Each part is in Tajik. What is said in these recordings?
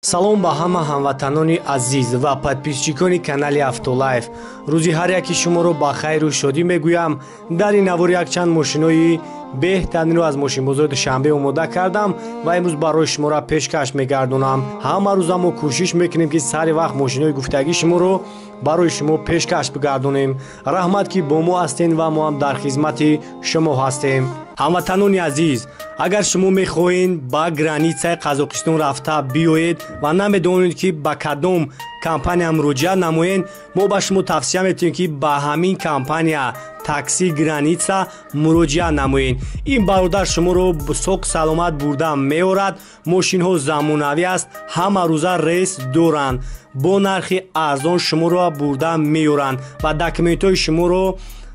Салом ба ҳама ҳамватанони азиз ва подписчикони канали Автолайф. Рӯзи ҳар яки шуморо ба хайру шодӣ мегӯям. Дар ин навор якчанд мошинои беҳтаринро аз мошинбозори Душанбе омода кардам ва имрӯз барои шуморо пешкаш мегардонам. Ҳама рӯза мо кӯшиш мекунем, ки сари вақт мошинои гуфтагии шуморо барои шумо пешкаш бигардонем. Раҳмат, ки бо мо ҳастен ва мо ҳам дар хизмати шумо ҳастем. Ҳамватанони азиз, агар шумо мехоҳед ба границаи Қазоқистон рафта биёед ва намедонед, ки ба кадом компания муроҷиат намоед, мо ба шумо тавсия метиҳем, ки ба ҳамин компания Такси Граница муроҷиат намоед. Ин бародар шуморо соқ саломат бурда меорад. Мошинҳо замонавӣ аст, ҳама рӯза рейс доранд, бо нархи арзон шуморо бурда меоранд ва документҳои шуморо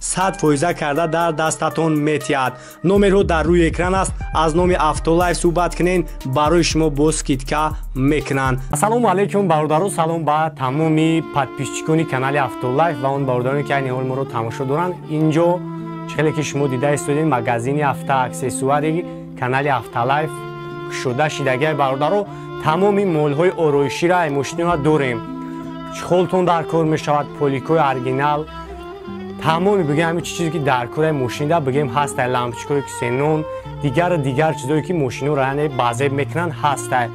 100% карда дар дастатон метиҳад. Номерҳо дар рӯи экран аст. Аз номи Автолайф суҳбат кунед, барои шумо бо скидка мекунанд. Ассалому алайкум, бародаро. Салом ба тамоми подписчикони канали Автолайф ва он бародароне, ки айни ҳол моро тамошо доранд. Инҷо чӣ хеле ки шумо дида истодед, магазини автоаксессуари канали Автолайф кушода шидагиай, бародаро. Тамоми молҳои ороишира мошинҳоро дорем. Чхолтон дар кор мешавад, поликои оригинал, тамоми бигем ҳамин чизе ки дар кораи мошинда бигем ҳастай, лампочкаҳое ки ксенон, дигару дигар чизое ки мошинҳоро яъне базеб мекунанд ҳастай.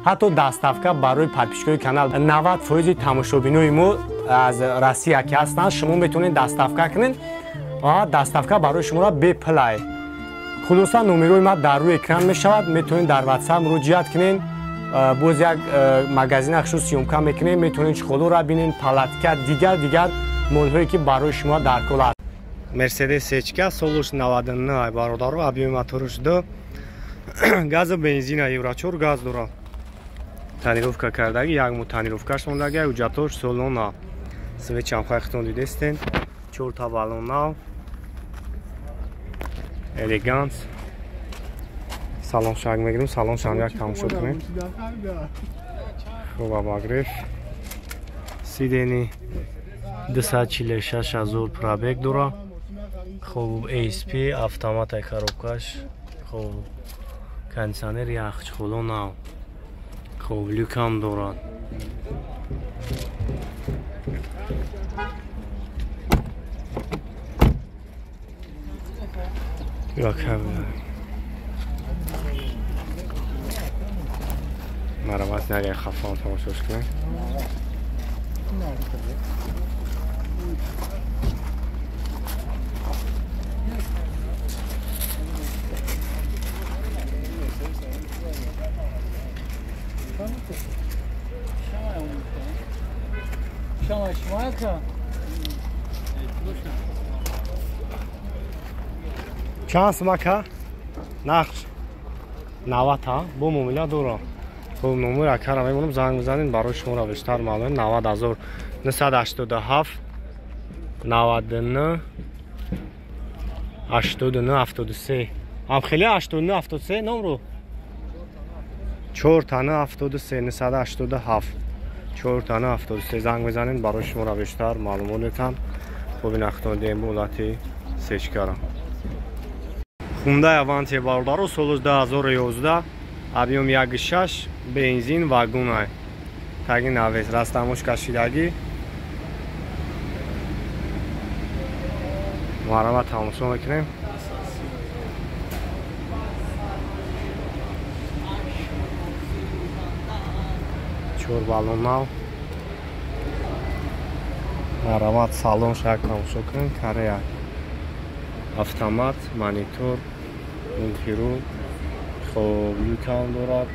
Ҳатто доставка барои подписчикои канал, 90% тамошобинои мо аз Россия ки ҳастанд, шумо метавонед доставка кунед, доставка барои шуморо бепулай. Хулоса, номерои ма дар рӯи экран мешавад, метавонед дар WhatsApp муроҷиат кунед. Боз як магазин ахшу съёмка мекунем, метавонед чхолоро бинед, палатка, дигар дигар молҳое ки барои шумо дар кор аст. Мерседес Сечка, солуш 99, бародаро, объёми моторуш 2, газу бензина, евро 4 газ дора. Тонировка кардаги, як моҳ тонировкаш мондаги, ҳуҷҷатош солона. Свечам хайтон дидестен, 4 та баллон нав. Элеганс. Салон шаг мегирем, салон шаг як тамошо кунем. Хуб, обогрев. Сидени 246 ҳазор пробег дора. Хуб, ASP автоматай коробкаш. Хуб, кондиционер, яхчхоло нав. Хуб, люкам дорад. Марамат наги хафон тамошош кунем. Чанд сумака? Нақш 90 ҳа, бо муомила дорам. Хуб, номер акара мемонам, занг бизанед, барои шуморо бештар маълум. 90 987 99 89 73. Ам хеле 89 73 номро? 4 тана 73 987 4 тана 73 занг бизанед, барои шуморо бештар маълумот метам. Хуб, ин ахтон дем ҳолати сечкара. Хундай Аванте, бародаро, солуш 2011, объём 1.6, бензин, вагонай. Таги навес, растамош кашидагӣ. Марама тамошо мекунем. Чор баллон нав. Марамат салон шак тамошо кунем. Корея. Автомат, монитор, мультирул. Хуб, люкам дорад.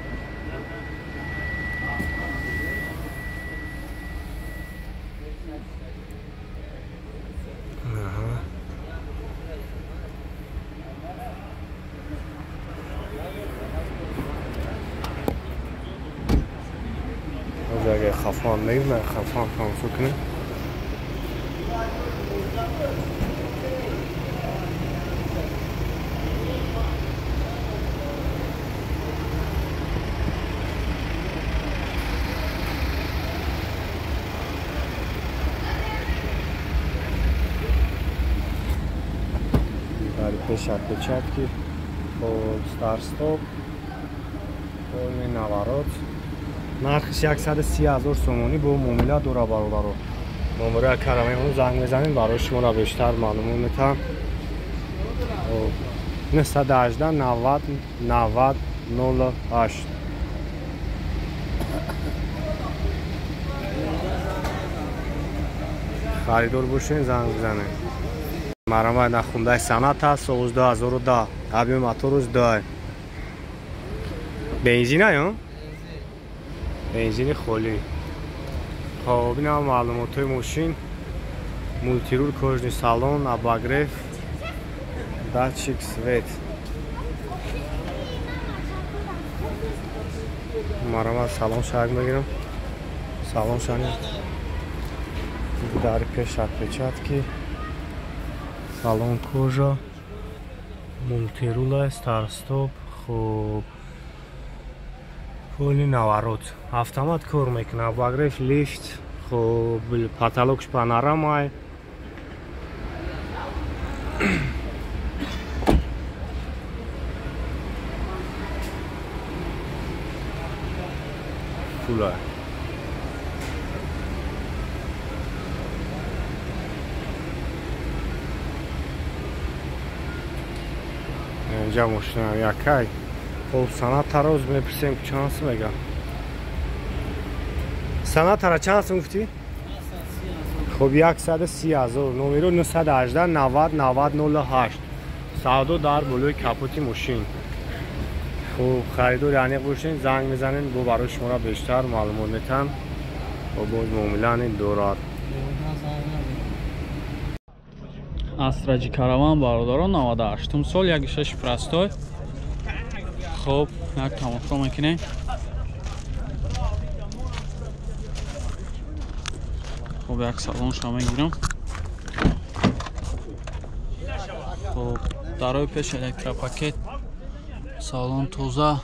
Агар хафан мегирем, хафан тамошо кунем. Пеш отпечатки, старт стоп, полный наворот. Нархиш 130 000 сомонӣ бо муомила дора бародаро. Номеро акара мемонам, занг мезанем, барои шуморо бештар маълумот метаҳам. 918 90 90 08. Харидор бошен, занг бизанед. Марамай нахундаи санат аст, соли 2010. Объем моторуш 2. Бензин ё? Бензини холӣ. Хоб, инам маълумотҳои мошин. Мултирул, кожный салон, обогрев, датчик свет. Марамай салон шаг мегирам. Салон шани. Дар пеш отпечатки. Салон кожа, мултирула, старстоп, хуб, полный наворот, автомат кор мекунад, обогрев, лифт, хуб, потолокш панорамай. Пула. Инҷа мошина якай. Хоб, санат тароз мепурсем, чанд сум мега? Санат тара чанд сум гуфтӣ? Хоб, 130 000. Номеро 918 90 90 08. Савдо дар болои капоти мошин. Хоб, харидори аниқ бошен, занг мезанем, бо барои шуморо бештар маълумот метаҳам. Хоб, боз муомила дорад. Астраҷи караван бародарон 98 сол, 1.6 простой. Хоб, як тамошо мекунем. Хоб, як салонша мегирам. Хоб, дарои пеш электропакет, салон тоза.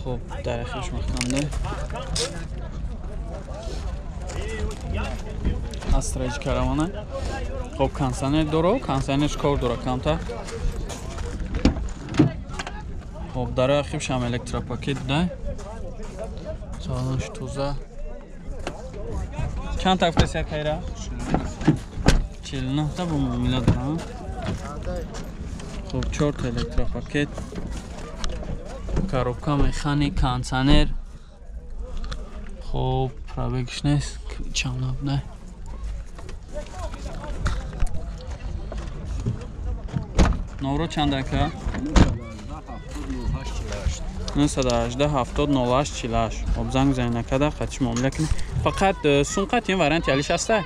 Хоб, дарахиш маҳкамда. Астраҷи каравана. Хоб, кондиционер дора, кондиционерш кор дора камтар. Хоб, дарои ақибшам электропакет дай. Салонш тоза. Чанд та гуфтаси акайра? 49 та бо муомила дора. Хоб, 4 та электропакет, коробка, механик, кондиционер. Хоб, пробегш нест, чанд набудай. Номро чанд ака? 918 70 08 48. Хоб, занг бизанед акада, қатиш муомила кунед. Фақат сум қат ин варианти алиш ҳаста?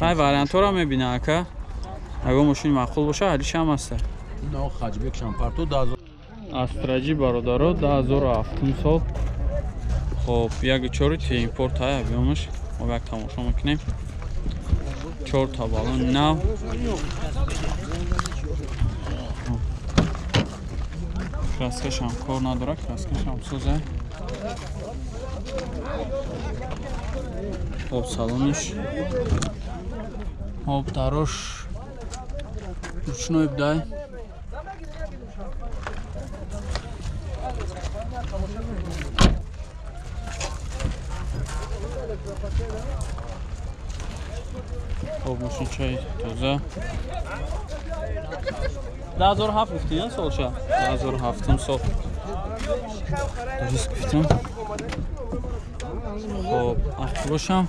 Ай вариантҳоро мебина ака. Агар мошини маъқул боша, алиш ҳам ҳаста. Астраҷи бародаро 2007 сол. Хоб, 1.4 ти импорт ҳай объемаш. Хоб, як тамошо мекунем. 4 та балон нав. Краскашам кор надора, краскашам соза. Хоб, салониш. Хоб, дарош ручной бдай. Хоб, мошинчаи тоза. 2007 гуфтӣ, я солша? 2007 сол. Дуруст гуфтам. Хоб, ақибошам.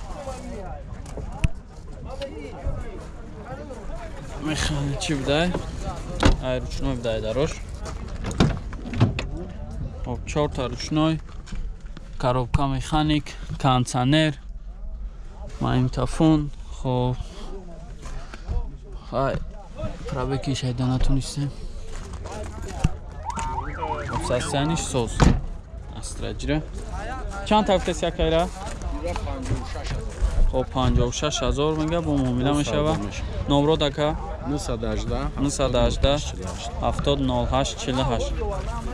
Механи чӣ будай? Ай ручной будай дарош. Хоб, 4 та ручной, коробка механик, кондиционер, магнитофон. Хоб, хай пробеги шайда натонистем. Хоб, состояниш соз. Астраҷира. Чанд та гуфтаси акайра? Хоб, 56 000 мега бо муомила мешава. Номро ака? 918 918 70 08 48.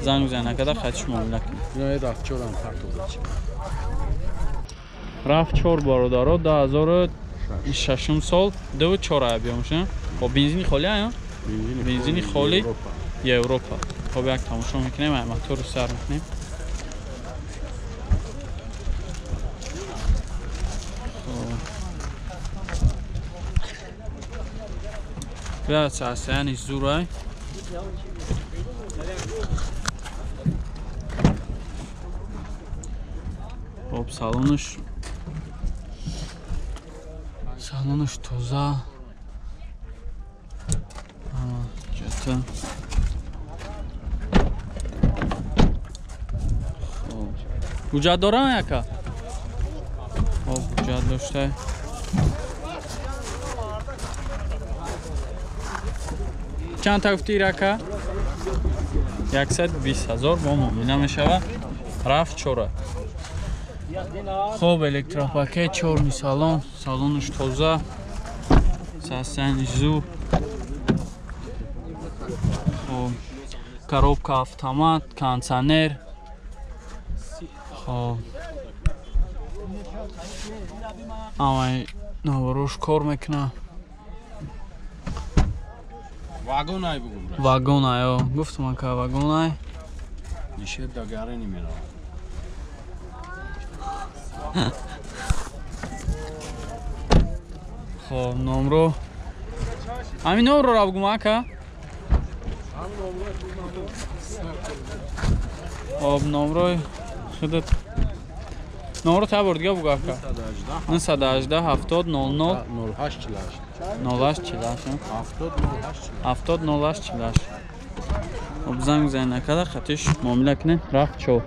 Занг бизанед акада, қатиш муомила кунед. Рафт 4 бародаро 2006 сол, 2.4 объемш. Хоб, бензини холӣ ая? Бензини холи Европа. Хоб як тамошо мекунем, мотору сар мекунем. Бیا состояние зурай. Хоб салонаш тоза. Ҷата. Хоб. Ҳуҷҷат дорам яка? Хоб, ҳуҷҷат дошта. Чанд та гуфти рака? 120 000 бо муомила мешавад. Рафт чора. Хоб, электропакет, чорни салон, салонаш тоза, состояние зур. Хоб, коробка автомат, кондиционер. Хоб, амай наворош кор мекунад. Вагонай бугум. Вагонай, о, гуфтам ка вагонай. Нише дагаре немерав. Хоб, номро. Ҳамин номро ра бугум ака? Хоб, номрои худат. Номро та бор дига бугу ака. 918 70 00 08 48. 08 48. 70 08 70 08 48. Хоб, занг занг накарда хатиш муомила кунем. Рафт чо.